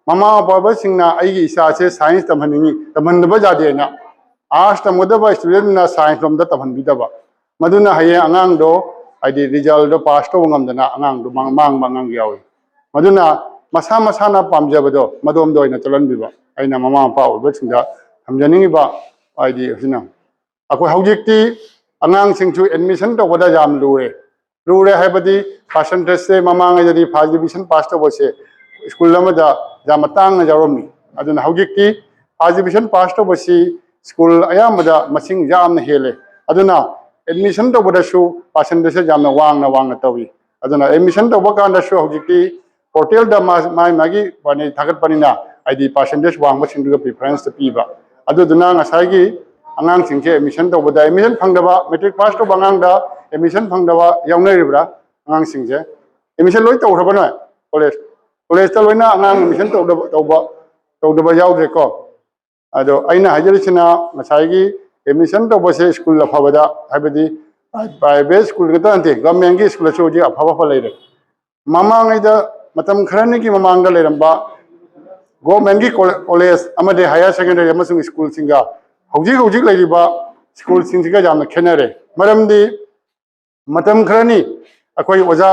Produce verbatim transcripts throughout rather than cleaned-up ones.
ꯃꯃꯥ ꯃꯄꯥ ꯑꯣꯏꯕꯁꯤꯡꯅ ꯑꯩꯒꯤ ꯏꯆꯥꯁꯦ ꯁꯥꯏꯟꯁ ꯇꯝꯍꯟꯅꯤꯡꯉꯤ, ꯇꯝꯍꯟꯗꯕ ꯌꯥꯗꯦꯅ, ꯑꯥꯔꯠꯁ ꯇꯝꯒꯗꯕ ꯏꯁꯇꯨꯗꯦꯟꯗꯨꯅ ꯁꯥꯏꯟꯁ ꯂꯣꯝꯗ ꯇꯝꯍꯟꯕꯤꯗꯕ, ꯃꯗꯨꯅ ꯍꯌꯦꯡ ꯑꯉꯥꯡꯗꯣ, ꯍꯥꯏꯗꯤ, ꯔꯤꯖꯜꯗꯣ ꯄꯥꯁ ꯇꯧꯕ ꯉꯝꯗꯅ ꯑꯉꯥꯡꯗꯣ ꯃꯥꯡ-, ꯃꯥꯡꯕ ꯑꯉꯥꯡ ꯌꯥꯎꯏ꯫ ꯃꯗꯨꯅ ꯃꯁꯥ ꯃꯁꯥꯅ ꯄꯥꯝꯖꯕꯗꯣ ꯃꯗꯣꯝꯗ ꯑꯣꯏꯅ ꯆꯠꯍꯟꯕꯤꯕ꯫ ꯑꯩꯅ ꯃꯃꯥ ꯃꯄꯥ ꯑꯣꯏꯕꯁꯤꯡꯗ ꯊꯝꯖꯅꯤꯡꯉꯤꯕ, ꯍꯥꯏꯗꯤ, ꯑꯁꯤꯅ ꯑꯩꯈꯣꯏ ꯍꯧꯖꯤꯛꯇꯤ ꯑꯉꯥꯡꯁꯤꯡꯁꯨ ꯑꯦꯗꯃꯤꯁꯟ ꯇꯧꯕꯗ ꯌꯥꯝ ꯂꯨꯔꯦ꯫ ꯂꯨꯔꯦ ꯍꯥꯏꯕꯗꯤ ꯄꯥꯔꯁꯦꯟꯇꯦꯖꯁꯦ ꯃꯃꯥꯡꯉꯩꯗꯗꯤ ꯐꯥꯔꯁ ꯗꯤꯕꯤꯖꯟ ꯄꯥꯁ ꯇꯧꯕꯁꯦ ꯁ꯭ꯀꯨꯜ ꯑꯃꯗ ꯌꯥꯝꯅ ꯇꯥꯡꯅ ꯌꯥꯎꯔꯝꯃꯤ꯫ ꯑꯗꯨꯅ ꯍꯧꯖꯤꯛꯇꯤ ꯐꯥꯔꯁ ꯗꯤꯕꯤꯖꯟ ꯄꯥꯁ ꯇꯧꯕꯁꯤ ꯁ꯭ꯀꯨꯜ ꯑꯌꯥꯝꯕꯗ ꯃꯁꯤꯡ ꯌꯥꯝꯅ ꯍꯦꯜꯂꯦ꯫ ꯑꯗꯨꯅ ꯑꯦꯗꯃꯤꯁꯟ ꯇꯧꯕꯗꯁꯨ ꯄꯥꯔꯁꯦꯟꯇꯦꯖꯁꯦ ꯌꯥꯝꯅ ꯋꯥꯡꯅ ꯋꯥꯡꯅ ꯇꯧꯏ꯫ ꯑꯗꯨꯅ ꯑꯦꯗꯃꯤꯁꯟ ꯇꯧꯕ ꯀꯥꯟꯗꯁꯨ ꯍꯧꯖꯤꯛꯇꯤ ꯄꯣꯔꯇꯦꯜꯗ ꯃꯥ-, ꯃꯥꯏ ꯃꯥꯒꯤ ꯄꯥꯅꯤ ꯊꯥꯒꯠꯄꯅꯤꯅ, ꯍꯥꯏꯗꯤ, ꯄꯥꯔꯁꯦꯟꯇꯦꯖ ꯋꯥꯡꯕꯁꯤꯡꯗꯨꯒ ꯄ꯭ꯔꯤꯐꯔꯦꯟꯁꯇ ꯄꯤꯕ꯫ ꯑꯗꯨꯗꯨꯅ ꯉꯁꯥꯏꯒꯤ ꯑꯉꯥꯡꯁꯤꯡꯁꯦ ꯑꯦꯗꯃꯤꯁꯟ ꯇꯧꯕꯗ, ꯑꯦꯗꯃꯤꯁꯟ ꯐꯪꯗꯕ, ꯃꯦꯇ꯭ꯔꯤꯛ ꯄꯥꯁ ꯇꯧꯕ ꯑꯉꯥꯡꯗ ꯑꯦꯗꯃꯤꯁꯟ ꯐꯪꯗꯕ ꯌꯥꯎꯅꯔꯤꯕ꯭ꯔꯥ? ꯑꯉꯥꯡꯁꯤꯡꯁꯦ ꯑꯦꯗꯃꯤꯁꯟ ꯂꯣꯏ ꯇꯧꯈ꯭ꯔꯕ ꯅꯣꯏ? ꯀꯣꯂꯦꯖ, ꯀꯣꯂꯦꯖꯇ ꯂꯣꯏꯅ ꯑꯉꯥꯡ ꯑꯦꯗꯃꯤꯁꯟ ꯇꯧꯗꯕ, ꯇꯧꯕ, ꯇꯧꯗꯕ ꯌꯥꯎꯗ꯭ꯔꯦꯀꯣ? ꯑꯗꯣ ꯑꯩꯅ ꯍꯥꯏꯖꯔꯤꯁꯤꯅ, ꯉꯁꯥꯏꯒꯤ ꯑꯦꯗꯃꯤꯁꯟ ꯇꯧꯕꯁꯦ ꯁ꯭ꯀꯨꯜ ꯑꯐꯕꯗ, ꯍꯥꯏꯕꯗꯤ ꯄ꯭ꯔꯥꯏꯚꯦꯠ ꯁ꯭ꯀꯨꯜ ꯈꯛꯇ ꯅꯠꯇꯦ, ꯒꯚꯔꯟꯃꯦꯟꯒꯤ ꯁ꯭ꯀꯨꯜꯗꯁꯨ ꯍꯧꯖꯤꯛ ꯑꯐꯕ ꯑꯐꯕ ꯂꯩꯔꯦ꯫ ꯃꯃꯥꯡꯉꯩꯗ, ꯃꯇꯝ ꯈꯔꯅꯤꯒꯤ ꯃꯃꯥꯡꯗ ꯂꯩꯔꯝꯕ ꯒꯣꯔꯃꯦꯟꯒꯤ ꯀꯣꯂꯦ-, ꯀꯣꯂꯦꯖ ꯑꯃꯗꯤ ꯍꯥꯌꯔ ꯁꯦꯀꯦꯟꯗꯔꯤ ꯑꯃꯁꯨꯡ ꯁ꯭ꯀꯨꯜꯁꯤꯡꯒ ꯍꯧꯖꯤꯛ ꯍꯧꯖꯤꯛ ꯂꯩꯔꯤꯕ ꯁ꯭ꯀꯨꯜꯁꯤꯡꯁꯤꯒ ꯌꯥꯝꯅ ꯈꯦꯠꯅꯔꯦ꯫ ꯃꯔꯝꯗꯤ ꯃꯇꯝ ꯈꯔꯅꯤ ꯑꯩꯈꯣꯏ ꯑꯣꯖꯥ,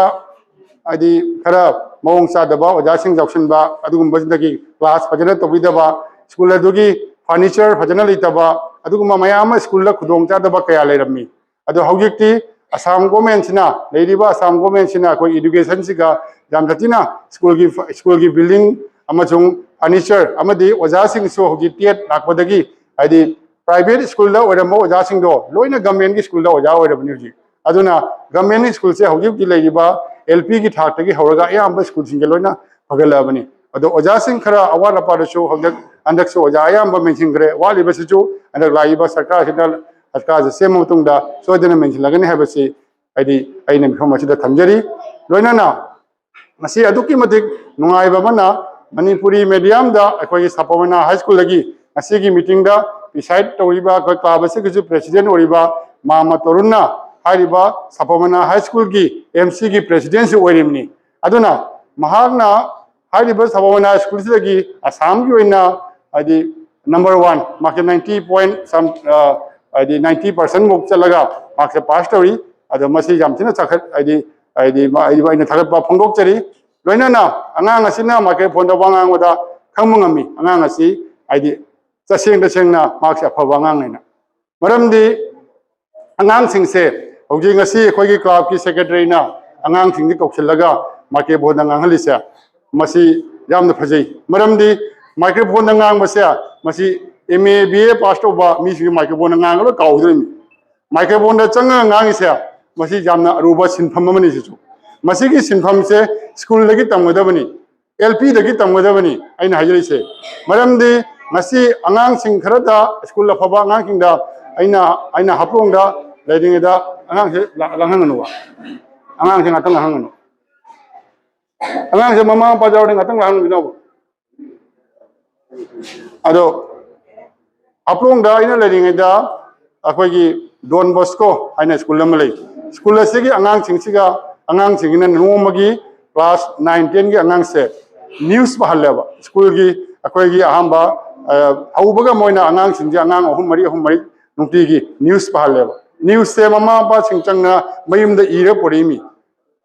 ꯍꯥꯏꯗꯤ, ꯈꯔ ꯃꯑꯣꯡ ꯆꯥꯗꯕ ꯑꯣꯖꯥꯁꯤꯡ ꯌꯥꯎꯁꯟꯕ, ꯑꯗꯨꯒꯨꯝꯕꯁꯤꯗꯒꯤ ꯀ꯭ꯂꯥꯁ ꯐꯖꯅ ꯇꯧꯕꯤꯗꯕ, ꯁ꯭ꯀꯨꯜ ꯑꯗꯨꯒꯤ ꯐꯔꯅꯤꯆꯔ ꯐꯖꯅ ꯂꯩꯇꯕ, ꯑꯗꯨꯒꯨꯝꯕ ꯃꯌꯥꯝ ꯑꯃ ꯁ꯭ꯀꯨꯜꯗ ꯈꯨꯗꯣꯡ ꯆꯥꯗꯕ ꯀꯌꯥ ꯂꯩꯔꯝꯃꯤ꯫ ꯑꯗꯣ ꯍꯧꯖꯤꯛꯇꯤ ꯑꯁꯥꯝ ꯒꯣꯔꯃꯦꯟꯁꯤꯅ, ꯂꯩꯔꯤꯕ ꯑꯁꯥꯝ ꯒꯣꯔꯃꯦꯟꯁꯤꯅ ꯑꯩꯈꯣꯏ ꯏꯗꯨꯀꯦꯁꯟꯁꯤꯒ ꯌꯥꯝ ꯊꯤꯅ ꯁ꯭ꯀꯨꯜꯒꯤ, ꯁ꯭ꯀꯨꯜꯒꯤ ꯕꯤꯜꯗꯤꯡ ꯑꯃꯁꯨꯡ ꯐꯔꯅꯤꯆꯔ ꯑꯃꯗꯤ ꯑꯣꯖꯥꯁꯤꯡꯁꯨ ꯍꯧꯖꯤꯛ ꯇꯦꯠ ꯂꯥꯛꯄꯗꯒꯤ, ꯍꯥꯏꯗꯤ, ꯄ꯭ꯔꯥꯏꯚꯦꯠ ꯁ꯭ꯀꯨꯜꯗ ꯑꯣꯏꯔꯝꯕ ꯑꯣꯖꯥꯁꯤꯡꯗꯣ ꯂꯣꯏꯅ ꯒꯚꯔꯟꯃꯦꯟꯒꯤ ꯁ꯭ꯀꯨꯜꯗ ꯑꯣꯖꯥ ꯑꯣꯏꯔꯕꯅꯤ ꯍꯧꯖꯤꯛ꯫ ꯑꯗꯨꯅ ꯒꯚꯔꯟꯃꯦꯟꯒꯤ ꯁ꯭ꯀꯨꯜꯁꯦ ꯍꯧꯖꯤꯛ ꯍꯧꯖꯤꯛ ꯂꯩꯔꯤꯕ ꯑꯦꯜ ꯄꯤꯒꯤ ꯊꯥꯛꯇꯒꯤ ꯍꯧꯔꯒ ꯑꯌꯥꯝꯕ ꯁ꯭ꯀꯨꯜꯁꯤꯡꯁꯦ ꯂꯣꯏꯅ ꯐꯒꯠꯂꯛꯑꯕꯅꯤ꯫ ꯑꯗꯣ ꯑꯣꯖꯥꯁꯤꯡ ꯈꯔ ꯑꯋꯥꯠ ꯑꯄꯥꯗꯁꯨ ꯍꯟꯗꯛ, ꯍꯟꯗꯛꯁꯨ ꯑꯣꯖꯥ ꯑꯌꯥꯝꯕ ꯃꯦꯟꯁꯤꯟꯈ꯭ꯔꯦ꯫ ꯋꯥꯠꯂꯤꯕꯁꯤꯁꯨ ꯍꯟꯗꯛ ꯂꯥꯛꯏꯕ ꯁꯔꯀꯥꯔꯁꯤꯅ, ꯁꯔꯀꯥꯔꯁꯦ ꯁꯦꯝꯕ ꯃꯇꯨꯡꯗ ꯁꯣꯏꯗꯅ ꯃꯦꯟꯁꯤꯜꯂꯒꯅꯤ ꯍꯥꯏꯕꯁꯤ ꯍꯥꯏꯗꯤ ꯑꯩꯅ ꯃꯤꯐꯝ ꯑꯁꯤꯗ ꯊꯝꯖꯔꯤ꯫ ꯂꯣꯏꯅꯅ ꯉꯁꯤ ꯑꯗꯨꯛꯀꯤ ꯃꯇꯤꯛ ꯅꯨꯡꯉꯥꯏꯕ ꯑꯃꯅ, ꯃꯅꯤꯄꯨꯔꯤ ꯃꯦꯗꯤꯌꯝꯗ ꯑꯩꯈꯣꯏꯒꯤ ꯁꯥꯄꯣꯃꯅꯥ ꯍꯥꯏ ꯁ꯭ꯀꯨꯜꯗꯒꯤ ꯉꯁꯤꯒꯤ ꯃꯤꯇꯤꯡꯗ ꯄ꯭ꯔꯤꯁꯥꯏꯗ ꯇꯧꯔꯤꯕ ꯑꯩꯈꯣꯏ ꯀ꯭ꯂꯕ ꯑꯁꯤꯒꯤꯁꯨ ꯄ꯭ꯔꯦꯁꯤꯗꯦꯟ ꯑꯣꯏꯔꯤꯕ ꯃꯥꯃ ꯇꯣꯔꯨꯟꯅ ꯍꯥꯏꯔꯤꯕ ꯁꯥꯄꯣꯃꯅꯥ ꯍꯥꯏ ꯁ꯭ꯀꯨꯜꯒꯤ ꯑꯦꯝ ꯁꯤꯒꯤ ꯄ꯭ꯔꯦꯁꯤꯗꯦꯟꯁꯨ ꯑꯣꯏꯔꯤꯕꯅꯤ꯫ ꯑꯗꯨꯅ ꯃꯍꯥꯛꯅ ꯍꯥꯏꯔꯤꯕ ꯁꯕꯥꯃꯣꯏꯅꯥ ꯁ꯭ꯀꯨꯜꯁꯤꯗꯒꯤ ꯑꯁꯥꯝꯒꯤ ꯑꯣꯏꯅ ꯍꯥꯏꯗꯤ number one, ꯃꯥꯔꯛꯁꯦ ninety point some, ꯍꯥꯏꯗꯤ ninety percent ꯃꯨꯛ ꯆꯠꯂꯒ ꯃꯥꯔꯛꯁꯦ ꯄꯥꯁ ꯇꯧꯔꯤ꯫ ꯑꯗꯣ ꯃꯁꯤ ꯌꯥꯝ ꯊꯤꯅ ꯆꯥꯎꯈꯠ ꯍꯥꯏꯗꯤ ꯍꯥꯏꯗꯤ ꯑꯩꯅ ꯊꯥꯒꯠꯄ ꯐꯣꯡꯗꯣꯛꯆꯔꯤ꯫ ꯂꯣꯏꯅꯅ ꯑꯉꯥꯡ ꯑꯁꯤꯅ ꯃꯥꯏꯀ꯭ꯔꯣꯐꯣꯟꯗ ꯋꯥ ꯉꯥꯡꯕꯗ ꯈꯪꯕ ꯉꯝꯃꯤ꯫ ꯑꯉꯥꯡ ꯑꯁꯤ ꯍꯥꯏꯗꯤ ꯇꯁꯦꯡ ꯇꯁꯦꯡꯅ ꯃꯥꯔꯛꯁꯦ ꯑꯐꯕ ꯑꯉꯥꯡꯅꯦꯅ꯫ ꯃꯔꯝꯗꯤ ꯑꯉꯥꯡꯁꯤꯡꯁꯦ ꯍꯧꯖꯤꯛ ꯉꯁꯤ ꯑꯩꯈꯣꯏꯒꯤ ꯀ꯭ꯂꯕꯀꯤ ꯁꯦꯀ꯭ꯔꯦꯇꯔꯤꯅ ꯑꯉꯥꯡꯁꯤꯡꯁꯤ ꯀꯧꯁꯤꯜꯂꯒ ꯃꯥꯏꯀ꯭ꯔꯣꯐꯣꯟꯗ ꯉꯥꯡꯍꯜꯂꯤꯁꯦ ꯃꯁꯤ ꯌꯥꯝꯅ ꯐꯖꯩ꯫ ꯃꯔꯝꯗꯤ ꯃꯥꯏꯀ꯭ꯔꯣꯐꯣꯟꯗ ꯉꯥꯡꯕꯁꯦ ꯃꯁꯤ M A, B A pass ꯇꯧꯕ ꯃꯤꯁꯤꯡꯁꯦ ꯃꯥꯏꯀ꯭ꯔꯣꯐꯣꯟꯗ ꯉꯥꯡꯉꯒ ꯂꯣꯏ ꯀꯥꯎꯗꯣꯔꯤꯃꯤ꯫ ꯃꯥꯏꯀ꯭ꯔꯣꯐꯣꯟꯗ ꯆꯪꯉꯒ ꯉꯥꯡꯉꯤꯁꯦ ꯃꯁꯤ ꯌꯥꯝꯅ ꯑꯔꯨꯕ ꯁꯤꯟꯐꯝ ꯑꯃꯅꯤ꯫ ꯁꯤꯁꯨ ꯃꯁꯤꯒꯤ ꯁꯤꯟꯐꯝꯁꯦ ꯁ꯭ꯀꯨꯜꯗꯒꯤ ꯇꯝꯒꯗꯕꯅꯤ, L P ꯗꯒꯤ ꯇꯝꯒꯗꯕꯅꯤ꯫ ꯑꯩꯅ ꯍꯥꯏꯖꯔꯤꯁꯦ ꯃꯔꯝꯗꯤ ꯉꯁꯤ ꯑꯉꯥꯡꯁꯤꯡ ꯈꯔꯗ, ꯁ꯭ꯀꯨꯜ ꯑꯐꯕ ꯑꯉꯥꯡꯁꯤꯡꯗ ꯑꯩꯅ ꯑꯩꯅ ꯍꯥꯐꯂꯣꯡꯗ ꯂꯩꯔꯤꯉꯩꯗ ꯑꯉꯥꯡꯁꯦ ꯂꯥ- ꯂꯥꯡꯍꯟꯒꯅꯨꯕ꯫ ꯑꯉꯥꯡꯁꯦ ꯉꯥꯛꯇꯪ ꯂꯥꯡꯍꯟꯒꯅꯨ꯫ ꯑꯉꯥꯡꯁꯦ ꯃꯃꯥ ꯃꯄꯥ ꯌꯥꯎꯔꯗꯤ ꯉꯥꯛꯇꯪ ꯂꯥꯡꯍꯟꯕꯤꯅꯕ꯫ ꯑꯗꯣ ꯍꯥꯐꯂꯣꯡꯗ ꯑꯩꯅ ꯂꯩꯔꯤꯉꯩꯗ ꯑꯩꯈꯣꯏꯒꯤ ꯗꯣꯟ ꯕꯣꯁꯀꯣ ꯍꯥꯏꯅ ꯁ꯭ꯀꯨꯜ ꯑꯃ ꯂꯩ꯫ ꯁ꯭ꯀꯨꯜ ꯑꯁꯤꯒꯤ ꯑꯉꯥꯡꯁꯤꯡꯁꯤꯒ ꯑꯉꯥꯡꯁꯤꯡꯁꯤꯅ ꯅꯣꯡꯃꯒꯤ class nine tenꯒꯤ ꯑꯉꯥꯡꯁꯦ ꯅ꯭ꯌꯨꯁ ꯄꯥꯍꯜꯂꯦꯕ꯫ ꯁ꯭ꯀꯨꯜꯒꯤ ꯑꯩꯈꯣꯏꯒꯤ ꯑꯍꯥꯟꯕ ꯍꯧꯕꯒ ꯃꯣꯏꯅ ꯑꯉꯥꯡꯁꯤꯡꯁꯦ ꯑꯉꯥꯡ ꯑꯍꯨꯝ ꯃꯔꯤ ꯑꯍꯨꯝ ꯃꯔꯤ ꯅꯨꯡꯇꯤꯒꯤ ꯅ꯭ꯌꯨꯁ ꯄꯥꯍꯜꯂꯦꯕ꯫ ꯅ꯭ꯌꯨꯁꯁꯦ ꯃꯃꯥ ꯃꯄꯥꯁꯤꯡ ꯆꯪꯅ ꯃꯌꯨꯝꯗ ꯏꯔ ꯄꯨꯔꯛꯏꯃꯤ꯫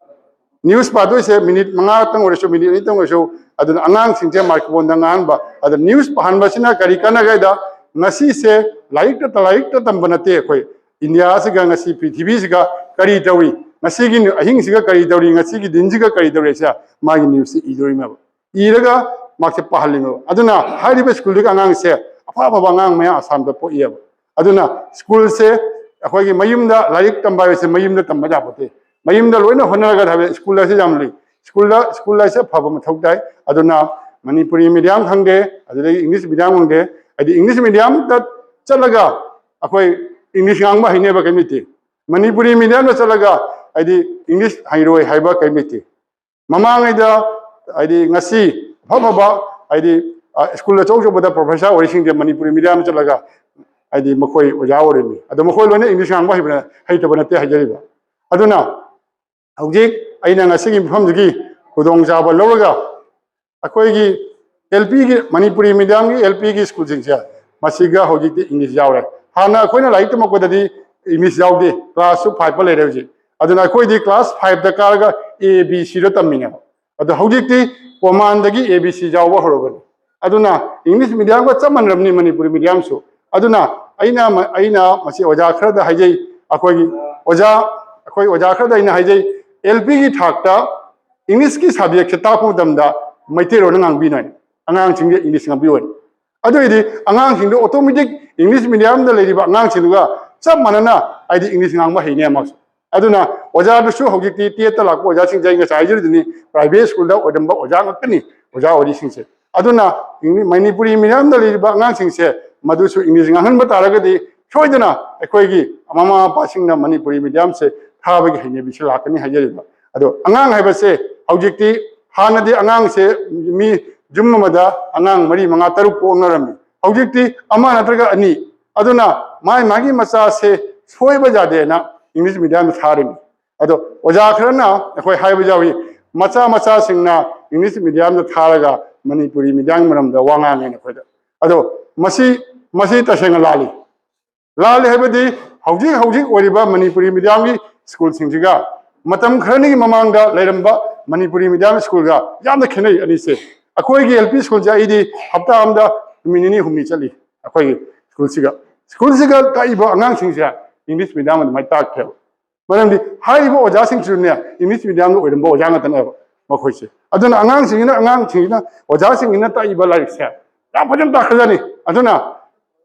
ꯅ꯭ꯌꯨꯁ ꯄꯥꯗꯣꯏꯁꯦ ꯃꯤꯅꯤꯠ ꯃꯉꯥꯇꯪ ꯑꯣꯏꯔꯁꯨ, ꯃꯤꯅꯤꯠ ꯑꯅꯤꯇꯪ ꯑꯣꯏꯔꯁꯨ꯫ ꯑꯗꯨꯅ ꯑꯉꯥꯡꯁꯤꯡꯁꯦ ꯃꯥꯏꯀ꯭ꯔꯣꯐꯣꯟꯗ ꯉꯥꯡꯍꯟꯕ꯫ ꯑꯗ ꯅ꯭ꯌꯨꯁ ꯄꯥꯍꯟꯕꯁꯤꯅ ꯀꯔꯤ ꯀꯥꯟꯅꯒꯦ ꯍꯥꯏꯗ, ꯉꯁꯤꯁꯦ ꯂꯥꯏꯔꯤꯛꯇ ꯂꯥꯏꯔꯤꯛꯇ ꯇꯝꯕ ꯅꯠꯇꯦ꯫ ꯑꯩꯈꯣꯏ ꯏꯟꯗꯤꯌꯥꯁꯤꯒ ꯉꯁꯤ ꯄ꯭ꯔꯤꯊꯤꯕꯤꯁꯤꯒ ꯀꯔꯤ ꯇꯧꯔꯤ, ꯉꯁꯤꯒꯤ ꯑꯍꯤꯡꯁꯤꯒ ꯀꯔꯤ ꯇꯧꯔꯤ, ꯉꯁꯤꯒꯤ ꯗꯤꯟꯁꯤꯒ ꯀꯔꯤ ꯇꯧꯔꯤ ꯍꯥꯏꯁꯦ ꯃꯥꯒꯤ ꯅ꯭ꯌꯨꯁꯁꯦ ꯏꯗꯣꯔꯤꯅꯦꯕ꯫ ꯏꯔꯒ ꯃꯥꯁꯦ ꯄꯥꯍꯜꯂꯤꯅꯦꯕ꯫ ꯑꯗꯨꯅ ꯍꯥꯏꯔꯤꯕ ꯁ꯭ꯀꯨꯜꯗꯨꯒꯤ ꯑꯉꯥꯡꯁꯦ ꯑꯐ ꯑꯐꯕ ꯑꯉꯥꯡ ꯃꯌꯥꯝ ꯑꯁꯥꯝꯗ ꯄꯣꯛꯏꯑꯕ꯫ ꯑꯗꯨꯅ ꯁ꯭ꯀꯨꯜꯁꯦ ꯑꯩꯈꯣꯏꯒꯤ ꯃꯌꯨꯝꯗ ꯂꯥꯏꯔꯤꯛ ꯇꯝꯕ ꯍꯥꯏꯕꯁꯦ ꯃꯌꯨꯝꯗ ꯇꯝꯕ ꯌꯥꯄꯣꯠꯇꯦ꯫ ꯃꯌꯨꯝꯗ ꯂꯣꯏꯅ ꯍꯣꯠꯅꯔꯒ ꯍꯥꯏꯕ ꯁ꯭ꯀꯨꯜ ꯍꯥꯏꯁꯦ ꯌꯥꯝ ꯂꯨꯏ꯫ ꯁ꯭ꯀꯨꯜꯗ ꯁ꯭ꯀꯨꯜ ꯍꯥꯏꯁꯦ ꯐꯕ ꯃꯊꯧ ꯇꯥꯏ꯫ ꯑꯗꯨꯅ ꯃꯅꯤꯄꯨꯔꯤ ꯃꯤꯗꯤꯌꯝ ꯈꯪꯗꯦ, ꯑꯗꯨꯗꯒꯤ ꯏꯪꯂꯤꯁ ꯃꯤꯗꯤꯌꯝ ꯈꯪꯗꯦ, ꯍꯥꯏꯗꯤ ꯏꯪꯂꯤꯁ ꯃꯤꯗꯤꯌꯝꯗ ꯆꯠꯂꯒ ꯑꯩꯈꯣꯏ ꯏꯪꯂꯤꯁ ꯉꯥꯡꯕ ꯍꯩꯅꯕ ꯀꯔꯤꯝ ꯂꯩꯇꯦ꯫ ꯃꯅꯤꯄꯨꯔꯤ ꯃꯤꯗꯤꯌꯝꯗ ꯆꯠꯂꯒ ꯍꯥꯏꯗꯤ ꯏꯪꯂꯤꯁ ꯍꯩꯔꯣꯏ ꯍꯥꯏꯕ ꯀꯔꯤꯝ ꯂꯩꯇꯦ꯫ ꯃꯃꯥꯡꯉꯩꯗ ꯍꯥꯏꯗꯤ ꯉꯁꯤ ꯑꯐ ꯑꯐꯕ ꯍꯥꯏꯗꯤ ꯁ꯭ꯀꯨꯜ ꯑꯆꯧ ꯑꯆꯧꯕꯗ ꯄ꯭ꯔꯣꯐꯦꯁꯔ ꯑꯣꯏꯔꯤꯁꯤꯡꯁꯦ ꯃꯅꯤꯄꯨꯔꯤ ꯃꯤꯗꯤꯌꯝꯗ ꯆꯠꯂꯒ ꯍꯥꯏꯗꯤ ꯃꯈꯣꯏ ꯑꯣꯖꯥ ꯑꯣꯏꯔꯤꯕꯅꯤ꯫ ꯑꯗꯣ ꯃꯈꯣꯏ ꯂꯣꯏꯅ ꯏꯪꯂꯤꯁ ꯉꯥꯡꯕ ꯍꯩꯕ ꯍꯩꯇꯕ ꯅꯠꯇꯦ ꯍꯥꯏꯖꯔꯤꯕ꯫ ꯑꯗꯨꯅ ꯍꯧꯖꯤꯛ ꯑꯩꯅ ꯉꯁꯤꯒꯤ ꯃꯐꯝꯁꯤꯒꯤ ꯈꯨꯗꯣꯡꯆꯥꯕ ꯂꯧꯔꯒ ꯑꯩꯈꯣꯏꯒꯤ ꯑꯦꯜ ꯄꯤꯒꯤ, ꯃꯅꯤꯄꯨꯔꯤ ꯃꯤꯗꯤꯌꯝꯒꯤ ꯑꯦꯜ ꯄꯤꯒꯤ ꯁ꯭ꯀꯨꯜꯁꯤꯡꯁꯦ, ꯃꯁꯤꯒ ꯍꯧꯖꯤꯛꯇꯤ ꯏꯪꯂꯤꯁ ꯌꯥꯎꯔꯦ꯫ ꯍꯥꯟꯅ ꯑꯩꯈꯣꯏꯅ ꯂꯥꯏꯔꯤꯛ ꯇꯝꯃꯛꯄꯗꯗꯤ ꯏꯪꯂꯤꯁ ꯌꯥꯎꯗꯦ, ꯀ꯭ꯂꯥꯁꯁꯨ ꯐꯥꯏꯚ ꯂꯩꯔꯦ ꯍꯧꯖꯤꯛ꯫ ꯑꯗꯨꯅ ꯑꯩꯈꯣꯏꯗꯤ ꯀ꯭ꯂꯥꯁ ꯐꯥꯏꯚꯇ ꯀꯥꯔꯒ ꯑꯦ ꯕꯤ ꯁꯤꯗ ꯇꯝꯃꯤꯅꯦꯕ꯫ ꯑꯗꯣ ꯍꯧꯖꯤꯛꯇꯤ ꯀꯣꯃꯥꯟꯗꯒꯤ ꯑꯦ ꯕꯤ ꯁꯤ ꯌꯥꯎꯕ ꯍꯧꯔꯕꯅꯤ꯫ ꯑꯗꯨꯅ ꯏꯪꯂꯤꯁ ꯃꯤꯗꯤꯌꯝꯒ ꯆꯞ ꯃꯥꯟꯅꯔꯕꯅꯤ ꯃꯅꯤꯄꯨꯔꯤ ꯃꯤꯗꯤꯌꯝꯁꯨ꯫ ꯑꯗꯨꯅ ꯑꯩꯅ, ꯑꯩꯅ ꯃꯁꯤ ꯑꯣꯖꯥ ꯈꯔꯗ ꯍꯥꯏꯖꯩ, ꯑꯩꯈꯣꯏꯒꯤ ꯑꯣꯖꯥ, ꯑꯩꯈꯣꯏ ꯑꯣꯖꯥ ꯈꯔꯗ ꯑꯩꯅ ꯍꯥꯏꯖꯩ, ꯑꯦꯜ ꯄꯤꯒꯤ ꯊꯥꯛꯇ ꯏꯪꯂꯤꯁꯀꯤ ꯁꯕꯖꯦꯛꯁꯦ ꯇꯥꯛꯄ ꯃꯇꯝꯗ ꯃꯩꯇꯩꯂꯣꯟꯗ ꯉꯥꯡꯕꯤꯅꯣꯏ, ꯑꯉꯥꯡꯁꯤꯡꯗ ꯏꯪꯂꯤꯁ ꯉꯥꯡꯕꯤꯌꯣꯏ꯫ ꯑꯗꯨ ꯑꯣꯏꯔꯗꯤ ꯑꯉꯥꯡꯁꯤꯡꯗꯣ ꯑꯣꯇꯣꯃꯦꯇꯤꯛ ꯏꯪꯂꯤꯁ ꯃꯤꯗꯤꯌꯝꯗ ꯂꯩꯔꯤꯕ ꯑꯉꯥꯡꯁꯤꯡꯗꯨꯒ ꯆꯞ ꯃꯥꯟꯅꯅ ꯍꯥꯏꯗꯤ ꯏꯪꯂꯤꯁ ꯉꯥꯡꯕ ꯍꯩꯅꯦ ꯑꯃꯁꯨ꯫ ꯑꯗꯨꯅ ꯑꯣꯖꯥꯗꯨꯁꯨ ꯍꯧꯖꯤꯛꯇꯤ ꯇꯦꯠꯇ ꯂꯥꯛꯄ ꯑꯣꯖꯥꯁꯤꯡꯁꯦ ꯑꯩ ꯉꯁꯥꯏ ꯍꯥꯏꯖꯔꯤꯗꯨꯅꯤ, ꯄ꯭ꯔꯥꯏꯚꯦꯠ ꯁ꯭ꯀꯨꯜꯗ ꯑꯣꯏꯔꯝꯕ ꯑꯣꯖꯥ ꯉꯥꯛꯇꯅꯤ ꯑꯣꯖꯥ ꯑꯣꯏꯔꯤꯁꯤꯡꯁꯦ꯫ ꯑꯗꯨꯅ ꯏꯪꯂꯤ-, ꯃꯅꯤꯄꯨꯔꯤ ꯃꯤꯗꯤꯌꯝꯗ ꯂꯩꯔꯤꯕ ꯑꯉꯥꯡꯁꯤꯡꯁꯦ ꯃꯗꯨꯁꯨ ꯏꯪꯂꯤꯁ ꯉꯥꯡꯍꯟꯕ ꯇꯥꯔꯒꯗꯤ ꯁꯣꯏꯗꯅ ꯑꯩꯈꯣꯏꯒꯤ ꯃꯃꯥ ꯃꯄꯥꯁꯤꯡꯅ ꯃꯅꯤꯄꯨꯔꯤ ꯃꯤꯗꯤꯌꯝꯁꯦ ꯊꯥꯕꯒꯤ ꯍꯩꯅꯕꯤꯁꯦ ꯂꯥꯛꯀꯅꯤ ꯍꯥꯏꯖꯔꯤꯕ꯫ ꯑꯗꯣ ꯑꯉꯥꯡ ꯍꯥꯏꯕꯁꯦ ꯍꯧꯖꯤꯛꯇꯤ, ꯍꯥꯟꯅꯗꯤ ꯑꯉꯥꯡꯁꯦ ꯃꯤ ꯌꯨꯝ ꯑꯃꯗ ꯑꯉꯥꯡ ꯃꯔꯤ, ꯃꯉꯥ, ꯇꯔꯨꯛ ꯄꯣꯛꯅꯔꯝꯃꯤ꯫ ꯍꯧꯖꯤꯛꯇꯤ ꯑꯃ ꯅꯠꯇ꯭ꯔꯒ ꯑꯅꯤ꯫ ꯑꯗꯨꯅ ꯃꯥꯒꯤ, ꯃꯥꯒꯤ ꯃꯆꯥꯁꯦ ꯁꯣꯏꯕ ꯌꯥꯗꯦꯅ ꯏꯪꯂꯤꯁ ꯃꯤꯗꯤꯌꯝꯗ ꯊꯥꯔꯤꯅꯤ꯫ ꯑꯗꯣ ꯑꯣꯖꯥ ꯈꯔꯅ ꯑꯩꯈꯣꯏ ꯍꯥꯏꯕ ꯌꯥꯎꯏ, ꯃꯆꯥ ꯃꯆꯥꯁꯤꯡꯅ ꯏꯪꯂꯤꯁ ꯃꯤꯗꯤꯌꯝꯗ ꯊꯥꯔꯒ ꯃꯅꯤꯄꯨꯔꯤ ꯃꯤꯗꯤꯌꯝꯒꯤ ꯃꯔꯝꯗ ꯋꯥ ꯉꯥꯡꯉꯦꯅ ꯑꯩꯈꯣꯏꯗ꯫ ꯑꯗꯣ ꯃꯁꯤ, ꯃꯁꯤ ꯇꯁꯦꯡꯅ ꯂꯥꯜꯂꯤ꯫ ꯂꯥꯜꯂꯤ ꯍꯥꯏꯕꯗꯤ ꯍꯧꯖꯤꯛ ꯍꯧꯖꯤꯛ ꯑꯣꯏꯔꯤꯕ ꯃꯅꯤꯄꯨꯔꯤ ꯃꯤꯗꯤꯌꯝꯒꯤ ꯁ꯭ꯀꯨꯜꯁꯤꯡꯁꯤꯒ ꯃꯇꯝ ꯈꯔꯅꯤꯒꯤ ꯃꯃꯥꯡꯗ ꯂꯩꯔꯝꯕ ꯃꯅꯤꯄꯨꯔꯤ ꯃꯤꯗꯤꯌꯝ ꯁ꯭ꯀꯨꯜꯒ ꯌꯥꯝꯅ ꯈꯦꯠꯅꯩ ꯑꯅꯤꯁꯦ꯫ ꯑꯩꯈꯣꯏꯒꯤ ꯑꯦꯜ ꯄꯤ ꯁ꯭ꯀꯨꯜꯁꯦ ꯑꯩꯗꯤ ꯍꯞꯇꯥ ꯑꯃꯗ ꯅꯨꯃꯤꯠ ꯅꯤꯅꯤ ꯍꯨꯝꯅꯤ ꯆꯠꯂꯤ꯫ ꯑꯩꯈꯣꯏꯒꯤ ꯁ꯭ꯀꯨꯜꯁꯤꯒ, ꯁ꯭ꯀꯨꯜꯁꯤꯒ ꯇꯥꯛꯏꯕ ꯑꯉꯥꯡꯁꯤꯡꯁꯦ ꯏꯪꯂꯤꯁ ꯃꯤꯗꯤꯌꯝ ꯑꯗꯨꯃꯥꯏꯅ ꯇꯥꯛꯇꯦꯕ꯫ ꯃꯔꯝꯗꯤ ꯍꯥꯏꯔꯤꯕ ꯑꯣꯖꯥꯁꯤꯡꯁꯤꯁꯨꯅꯦ ꯏꯪꯂꯤꯁ ꯃꯤꯗꯤꯌꯝꯗ ꯑꯣꯏꯔꯝꯕ ꯑꯣꯖꯥ ꯉꯥꯛꯇꯅꯦꯕ ꯃꯈꯣꯏꯁꯦ꯫ ꯑꯗꯨꯅ ꯑꯉꯥꯡꯁꯤꯡꯁꯤꯅ, ꯑꯉꯥꯡꯁꯤꯡꯁꯤꯅ ꯑꯣꯖꯥꯁꯤꯡꯁꯤꯅ ꯇꯥꯛꯏꯕ ꯂꯥꯏꯔꯤꯛꯁꯦ ꯌꯥꯝ ꯐꯖꯅ ꯇꯥꯛꯈ꯭ꯔꯖꯥꯠꯅꯤ꯫ ꯑꯗꯨꯅ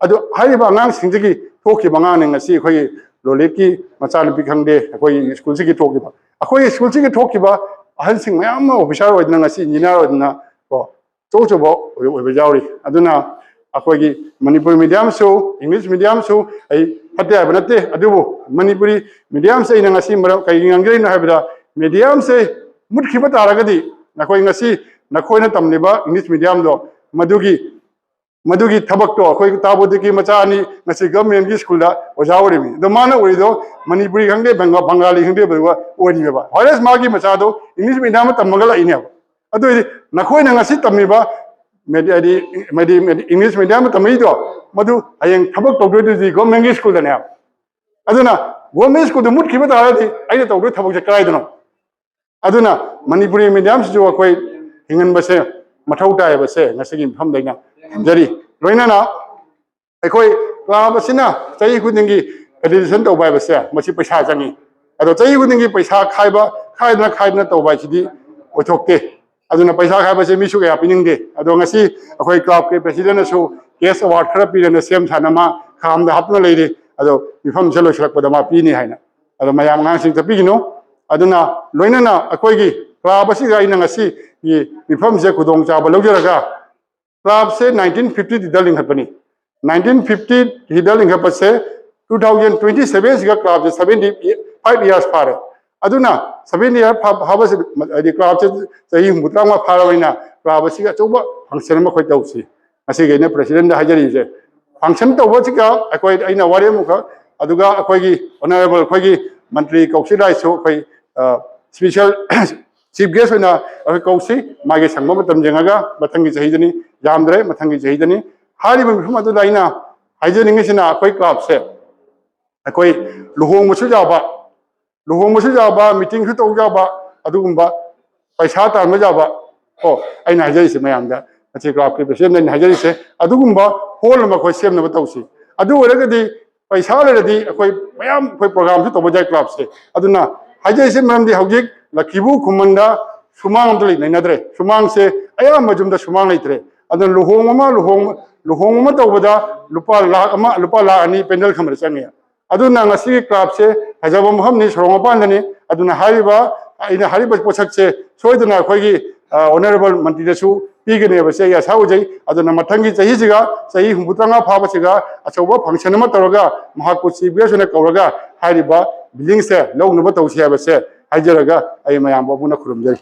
ꯑꯗꯨ ꯍꯥꯏꯔꯤꯕ ꯑꯉꯥꯡꯁꯤꯡꯁꯤꯒꯤ ꯊꯣꯛꯈꯤꯕ ꯑꯉꯥꯡꯅꯤ ꯉꯁꯤ ꯑꯩꯈꯣꯏꯒꯤ ꯂꯣꯂꯤꯠꯀꯤ ꯃꯆꯥꯅꯨꯄꯤ ꯈꯪꯗꯦ, ꯑꯩꯈꯣꯏꯒꯤ ꯁ꯭ꯀꯨꯜꯁꯤꯒꯤ ꯊꯣꯛꯈꯤꯕ, ꯑꯩꯈꯣꯏꯒꯤ ꯁ꯭ꯀꯨꯜꯁꯤꯒꯤ ꯊꯣꯛꯈꯤꯕ ꯑꯍꯟꯁꯤꯡ ꯃꯌꯥꯝ ꯑꯃ ꯑꯣꯐꯤꯁꯥꯔ ꯑꯣꯏꯗꯅ ꯉꯁꯤ ꯏꯟꯖꯤꯅꯤꯌꯥꯔ ꯑꯣꯏꯗꯅ ꯀꯣ ꯑꯆꯧ ꯑꯆꯧꯕ ꯑꯣꯏꯕ ꯌꯥꯎꯔꯤ꯫ ꯑꯗꯨꯅ ꯑꯩꯈꯣꯏꯒꯤ ꯃꯅꯤꯄꯨꯔꯤ ꯃꯤꯗꯤꯌꯝꯁꯨ, ꯏꯪꯂꯤꯁ ꯃꯤꯗꯤꯌꯝꯁꯨ ꯑꯩ ꯐꯠꯇꯦ ꯍꯥꯏꯕ ꯅꯠꯇꯦ, ꯑꯗꯨꯕꯨ ꯃꯅꯤꯄꯨꯔꯤ ꯃꯤꯗꯤꯌꯝꯁꯦ ꯑꯩꯅ ꯉꯁꯤ ꯃꯔꯝ ꯀꯩꯒꯤ ꯉꯥꯡꯖꯔꯤꯅꯣ ꯍꯥꯏꯕꯗ, ꯃꯤꯗꯤꯌꯝꯁꯦ ꯃꯨꯠꯈꯤꯕ ꯇꯥꯔꯒꯗꯤ ꯅꯈꯣꯏ ꯉꯁꯤ ꯅꯈꯣꯏꯅ ꯇꯝꯂꯤꯕ ꯏꯪꯂꯤꯁ ꯃꯤꯗꯤꯌꯝꯗꯣ ꯃꯗꯨꯒꯤ ꯃꯗꯨꯒꯤ ꯊꯕꯛꯇꯣ ꯑꯩꯈꯣꯏ ꯇꯥꯕꯨꯗꯤꯒꯤ ꯃꯆꯥ ꯑꯅꯤ ꯉꯁꯤ ꯒꯚꯔꯟꯃꯦꯟꯒꯤ ꯁ꯭ꯀꯨꯜꯗ ꯑꯣꯖꯥ ꯑꯣꯏꯔꯤꯕꯅꯤ꯫ ꯑꯗꯣ ꯃꯥꯅ ꯑꯣꯏꯔꯤꯗꯣ ꯃꯅꯤꯄꯨꯔꯤ ꯈꯪꯗꯦ, ꯕꯦꯡꯒ-, ꯕꯪꯒꯥꯂꯤ ꯈꯪꯗꯦ, ꯑꯗꯨꯒ ꯑꯣꯏꯔꯤꯕ꯫ ꯋꯥꯏꯔꯁ ꯃꯥꯒꯤ ꯃꯆꯥꯗꯣ ꯏꯪꯂꯤꯁ ꯃꯤꯗꯤꯌꯝ ꯑꯃ ꯇꯝꯃꯒ ꯂꯥꯛꯏꯅꯦꯕ꯫ ꯑꯗꯨ ꯑꯣꯏꯗꯤ ꯅꯈꯣꯏꯅ ꯉꯁꯤ ꯇꯝꯃꯤꯕ ꯃꯦꯗꯤ-, ꯍꯥꯏꯗꯤ, ꯃꯦꯗꯤ-, ꯃꯦꯗꯤ-, English medium ꯇꯝꯃꯛꯏꯗꯣ, ꯃꯗꯨ ꯍꯌꯦꯡ ꯊꯕꯛ ꯇꯧꯗꯣꯏꯗꯨꯗꯤ government ꯒꯤ school ꯗꯅꯦ꯫ ꯑꯗꯨꯅ government school ꯗꯨ ꯃꯨꯠꯈꯤꯕ ꯇꯥꯔꯒꯗꯤ ꯑꯩꯅ ꯇꯧꯗꯣꯏ ꯊꯕꯛꯁꯦ ꯀꯗꯥꯏꯗꯅꯣ? ꯑꯗꯨꯅ ꯃꯅꯤꯄꯨꯔꯤ medium ꯁꯤꯁꯨ ꯑꯩꯈꯣꯏ ꯍꯤꯡꯍꯟꯕꯁꯦ ꯃꯊꯧ ꯇꯥꯏ ꯍꯥꯏꯕꯁꯦ ꯉꯁꯤꯒꯤ ꯃꯐꯝꯗ ꯑꯩꯅ ꯊꯝꯖꯔꯤ꯫ ꯂꯣꯏꯅꯅ ꯑꯩꯈꯣꯏ club ꯑꯁꯤꯅ ꯆꯍꯤ ꯈꯨꯗꯤꯡꯒꯤ felicitation ꯇꯧꯕ ꯍꯥꯏꯕꯁꯦ ꯃꯁꯤ ꯄꯩꯁꯥ ꯆꯪꯉꯤ꯫ ꯑꯗꯣ ꯆꯍꯤ ꯈꯨꯗꯤꯡꯒꯤ ꯄꯩꯁꯥ ꯈꯥꯏꯕ, ꯈꯥꯏꯗꯅ, ꯈꯥꯏꯗꯅ ꯇꯧꯕ ꯍꯥꯏꯁꯤꯗꯤ ꯑꯣꯏꯊꯣꯛꯇꯦ꯫ ꯑꯗꯨꯅ ꯄꯩꯁꯥ ꯈꯥꯏꯕꯁꯦ ꯃꯤꯁꯨ ꯀꯌꯥ ꯄꯤꯅꯤꯡꯗꯦ꯫ ꯑꯗꯣ ꯉꯁꯤ ꯑꯩꯈꯣꯏ club ꯀꯤ president ꯅꯁꯨ cash award ꯈꯔ ꯄꯤꯔꯦꯅ ꯁꯦꯝ ꯁꯥꯅ ꯃꯥ ꯈꯥꯝꯗ ꯍꯥꯞꯇꯨꯅ ꯂꯩꯔꯤ꯫ ꯑꯗꯣ ꯃꯤꯐꯝꯁꯦ ꯂꯣꯏꯁꯤꯜꯂꯛꯄꯗ ꯃꯥ ꯄꯤꯅꯤ ꯍꯥꯏꯅ꯫ ꯑꯗꯣ ꯃꯌꯥꯝ ꯑꯉꯥꯡꯁꯤꯡ ꯆꯠꯄꯤꯒꯅꯨ꯫ ꯑꯗꯨꯅ ꯂꯣꯏꯅꯅ ꯑꯩꯈꯣꯏꯒꯤ club ꯑꯁꯤꯗ ꯑꯩꯅ ꯉꯁꯤꯒꯤ ꯃꯤꯐꯝꯁꯦ ꯈꯨꯗꯣꯡꯆꯥꯕ ꯂꯧꯖꯔꯒ club ꯁꯦ nineteen fifty ꯗ ꯂꯤꯡꯈꯠꯄꯅꯤ꯫ nineteen fifty ꯗ ꯂꯤꯡꯈꯠꯄꯁꯦ two thousand twenty seven ꯁꯤꯒ club ꯁꯦ seventy five years ꯐꯥꯔꯦ꯫ ꯑꯗꯨꯅ seventy year ꯐꯥ-, ꯐꯥꯕꯁꯤ, ꯍꯥꯏꯗꯤ club ꯁꯦ ꯆꯍꯤ ꯍꯨꯝꯐꯨꯇꯔꯥꯃꯉꯥ ꯐꯥꯔꯕꯅꯤꯅ club ꯑꯁꯤꯒꯤ ꯑꯆꯧꯕ function ꯑꯃ ꯑꯩꯈꯣꯏ ꯇꯧꯁꯤ꯫ ꯃꯁꯤꯒꯤ ꯑꯩꯅ president ꯗ ꯍꯥꯏꯖꯔꯤꯁꯦ꯫ Function ꯇꯧꯕꯁꯤꯒ ꯑꯩꯈꯣꯏ, ꯑꯩꯅ ꯋꯥꯔꯦꯝ ꯑꯃꯈꯛ, ꯑꯗꯨꯒ ꯑꯩꯈꯣꯏꯒꯤ honourable ꯑꯩꯈꯣꯏꯒꯤ ꯃꯟꯇ꯭ꯔꯤ ꯀꯧꯁꯤꯛ ꯔꯥꯏꯁꯨ ꯑꯩꯈꯣꯏ, ꯑ, special chief guest ꯑꯣꯏꯅ ꯑꯩꯈꯣꯏ ꯀꯧꯁꯤ꯫ ꯃꯥꯒꯤ ꯁꯪꯕ ꯃꯇꯝ ꯌꯦꯡꯉꯒ ꯃꯊꯪꯒꯤ ꯆꯍꯤꯗꯅꯤ, ꯌꯥꯝꯗ꯭ꯔꯦ, ꯃꯊꯪꯒꯤ ꯆꯍꯤꯗꯅꯤ꯫ ꯍꯥꯏꯔꯤꯕ ꯃꯤꯐꯝ ꯑꯗꯨꯗ ꯑꯩꯅ ꯍꯥꯏꯖꯅꯤꯡꯉꯤꯁꯤꯅ ꯑꯩꯈꯣꯏ club ꯁꯦ ꯑꯩꯈꯣꯏ ꯂꯨꯍꯣꯡꯕꯁꯨ ꯌꯥꯕ, ꯂꯨꯍꯣꯡꯕꯁꯨ ꯌꯥꯕ, meeting ꯁꯨ ꯇꯧ ꯌꯥꯕ, ꯑꯗꯨꯒꯨꯝꯕ ꯄꯩꯁꯥ ꯇꯥꯟꯕ ꯌꯥꯕ, ꯀꯣ, ꯑꯩꯅ ꯍꯥꯏꯖꯔꯤꯁꯦ ꯃꯌꯥꯝꯗ, ꯃꯁꯤ club ꯀꯤ president ꯑꯩꯅ ꯍꯥꯏꯖꯔꯤꯁꯦ, ꯑꯗꯨꯒꯨꯝꯕ hall ꯑꯃ ꯑꯩꯈꯣꯏ ꯁꯦꯝꯅꯕ ꯇꯧꯁꯤ꯫ ꯑꯗꯨ ꯑꯣꯏꯔꯒꯗꯤ ꯄꯩꯁꯥ ꯂꯩꯔꯗꯤ ꯑꯩꯈꯣꯏ ꯃꯌꯥꯝ ꯑꯩꯈꯣꯏ program ꯁꯨ ꯇꯧꯕ ꯌꯥꯏ club ꯁꯦ꯫ ꯑꯗꯨꯅ ꯍꯥꯏꯖꯔꯤꯁꯦ ꯃꯔꯝꯗꯤ ꯍꯧꯖꯤꯛ ꯂꯛꯈꯤꯕꯨ ꯈꯨꯃꯟꯗ ꯁꯨꯃꯥꯡ ꯑꯝꯇ ꯂꯩꯅꯗ꯭ꯔꯦ꯫ ꯁꯨꯃꯥꯡꯁꯦ ꯑꯌꯥꯝꯕ ꯌꯨꯝꯗ ꯁꯨꯃꯥꯡ ꯂꯩꯇ꯭ꯔꯦ꯫ ꯑꯗꯨꯅ ꯂꯨꯍꯣꯡꯕ ꯑꯃ, ꯂꯨꯍꯣꯡ-, ꯂꯨꯍꯣꯡꯕ ꯑꯃ ꯇꯧꯕꯗ ꯂꯨꯄꯥ ꯂꯥꯈ ꯑꯃ, ꯂꯨꯄꯥ ꯂꯥꯈ ꯑꯅꯤ ꯄꯦꯟꯗꯜ ꯈꯟꯕꯗ ꯆꯪꯉꯦ꯫ ꯑꯗꯨꯅ ꯉꯁꯤꯒꯤ club ꯁꯦ ꯐꯖꯕ ꯃꯐꯝꯅꯤ, ꯁꯣꯔꯣꯛ ꯃꯄꯥꯟꯗꯅꯤ꯫ ꯑꯗꯨꯅ ꯍꯥꯏꯔꯤꯕ, ꯑꯩꯅ ꯍꯥꯏꯔꯤꯕ ꯄꯣꯠꯁꯛꯁꯦ ꯁꯣꯏꯗꯅ ꯑꯩꯈꯣꯏꯒꯤ, ꯑ, honourable ꯃꯟꯇ꯭ꯔꯤꯗꯁꯨ ꯄꯤꯒꯅꯦꯕꯁꯦ ꯑꯩ ꯑꯁꯥ ꯎꯖꯩ꯫ ꯑꯗꯨꯅ ꯃꯊꯪꯒꯤ ꯆꯍꯤꯁꯤꯒ, ꯆꯍꯤ ꯍꯨꯝꯐꯨꯇꯔꯥꯃꯉꯥ ꯐꯥꯕꯁꯤꯒ ꯑꯆꯧꯕ function ꯑꯃ ꯇꯧꯔꯒ ꯃꯍꯥꯛꯄꯨ chief guest ꯑꯣꯏꯅ ꯀꯧꯔꯒ ꯍꯥꯏꯔꯤꯕ building ꯁꯦ ꯂꯧꯅꯕ ꯇꯧꯁꯤ ꯍꯥꯏꯕꯁꯦ ꯍꯥꯏꯖꯔꯒ ꯑꯩ ꯃꯌꯥꯝꯕꯨ ꯑꯃꯨꯛ ꯍꯟꯅ ꯈꯨꯔꯨꯝꯖꯔꯤ꯫